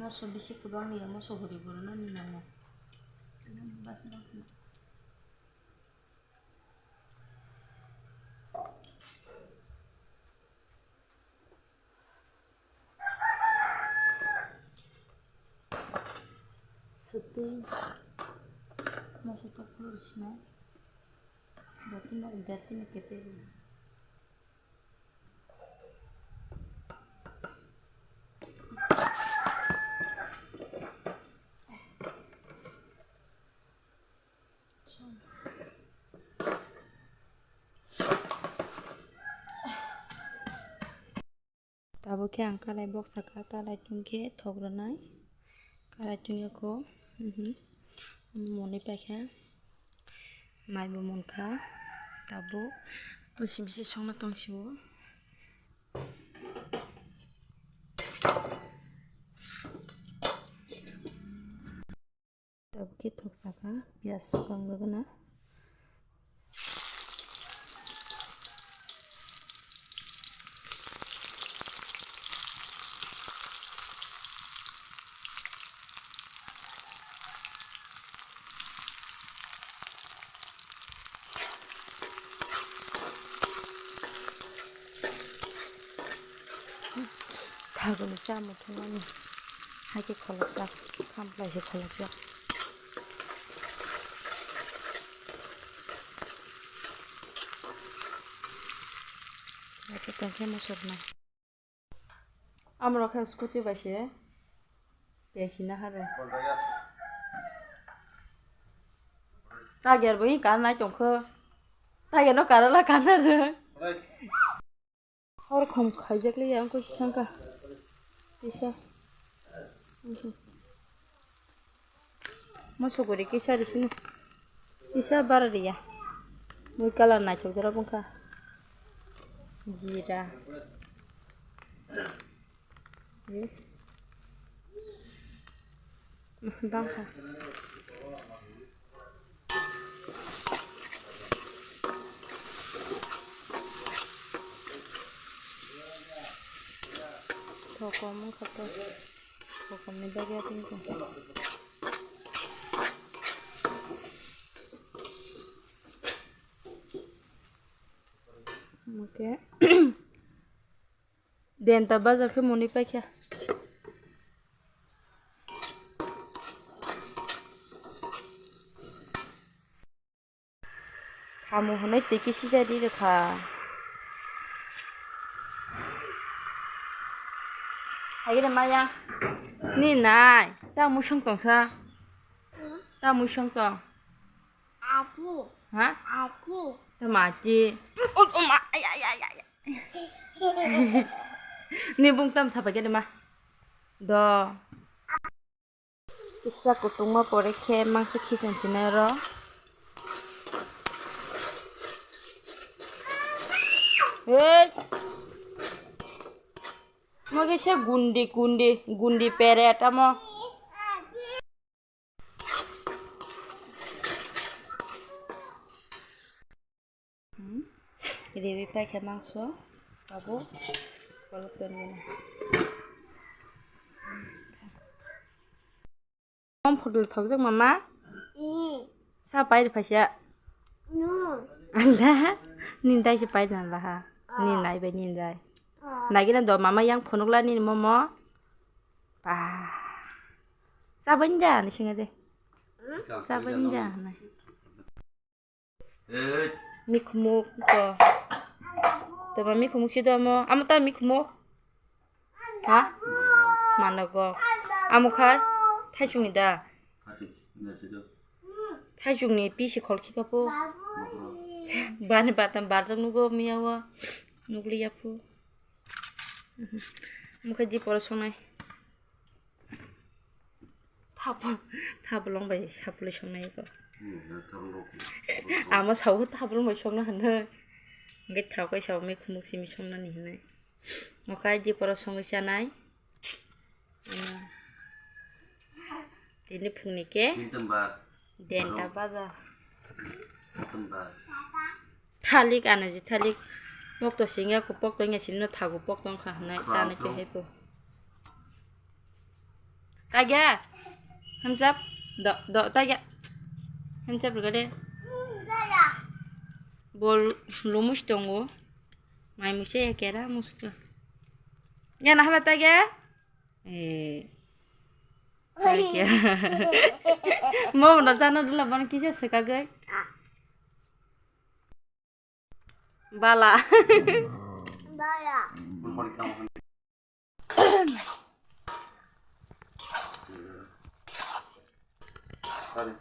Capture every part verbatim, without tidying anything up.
Moso bisi kwbang ya, moso huri borokno ni nango. Bas bas. Sotwi moso tokphuru sinai. Datino, datino kepego. Tabuk khe ang kalai boksa kha, kalai tong khe thok rwnai. Kalai tong yako, mhm, moni paikha, mai bo mon kha. Tabuk bisi bisi songna tong sio. Tabuk khe thok saka, piyaj swkang rwgwna. Thagwi chamo thungmani hai khe kholopjak, khamplai se kholopjak. Hai khe tongkhe mosok na. Amrok khe scooty bai se tei sina haro. Tiger bo karnai tongkho. Tiger no karola karna rw. Hor khom khaijak liya wngkha si thangkha. Kisa. Moso guri kisa risino. Kisa bara riya. Mui colour naithok jora bwkha. Jira. Eh. Bangkha. Thokom wngkha to. Thokomni bagwi atwng tong. Okay. Denta bazar khe moni paikha. Khamu hwnwi twi khe sisa ri rwkha. Haigene maya. Ni nai. Ta mui song tongsa. Ta mui song tong. Ati. Ha? Ati. Ta ma ati. O, o ma. Ay, ay, ay, ay. Ni bung tam sapai khe ma. Do. Kisa kutung ma pore khe mangso khiching chinai ro. Hey. Mo kisa gundi, gundi, gundi pere tamo. Hmm. Rewi paikha mangso, abo kolok tongmani. Om photo thokjak mama? Hmm. Sa pairi phaisa? No. Anda, nini dai se pairi nang laha. Ah. Nini nai bai nini dai. Ah. Nagina do mama yang phunukla nini momo. Ba. Sa bai nda ni singa de. Hmm? Sa bai nda nai. Mikhumuk to. Tama mikhumuk si do amo. Amo ta mikhumuk. Ha? Manogo. Amo kha thaisungni da. Thaisungni pisi khol khipa po. Bani batam barjak nugo miyawa. Nukliya po. Amo kha di pora sonai. Thap-, thaplong bai saplai songnai ko. Hmm, thaplong rok. Amo sao thaplong bai songna hwnwi. Hwnkhe thao kai sao mikhumuk simi songnani hwnwi. Okai di pora songwi chanai. Ano. Tini phungni ke. Tini tamba. Denta baja. Tamba. Thalik anaji thalik. Pokto singya ko pokto nya sinno thago pokto wngkha hwnwi tanwi khe haipo. Tagya. Hamsap. Do, do, tagya. Hamsap rwgade. Bol lumush tongo. Mai musa ya kera musuka. Ya na hala tagya. Eh. Tagya. Mo no jano dula ban kisa sekagoi. Bala. Bala.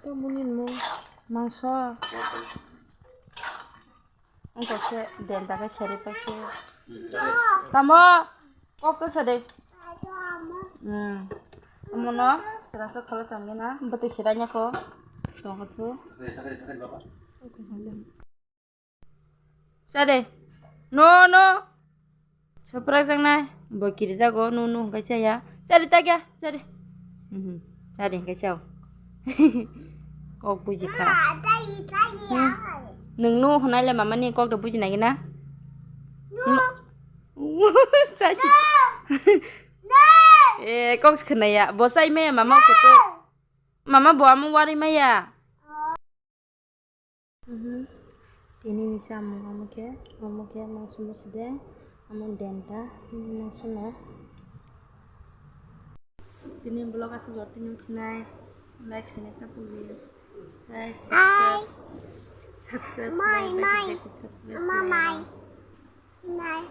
Tamoni mo mangso. Ang kok se denta khe seri paikhe. Tamo kok to sade. Hmm. Amono sera so khala tangena bwtwi sera nyako. Tongkha thu. Sade. No, no. Soprak jangnai. Bo kirijago, no, no, hwnkhe chaya. Chari tagya, chari. Mhm. Chari hwnkhe chao. Kok buji kha. Hmm. Nwng no hwnai le mama ni kok do buji nai na? Chasi. Eh, kok se khwnaya. Bo sai maya mama kutu. Mama bo amo wari maya. Mhm. Tini ni samung amo khe, amo khe mangso musi de, amo denta, mangso no. Tini vlog aswk jor tini sinai, like sinai ta puli. Guys, subscribe, subscribe, mai, like, mai, like, subscribe, mai, mai. Mai.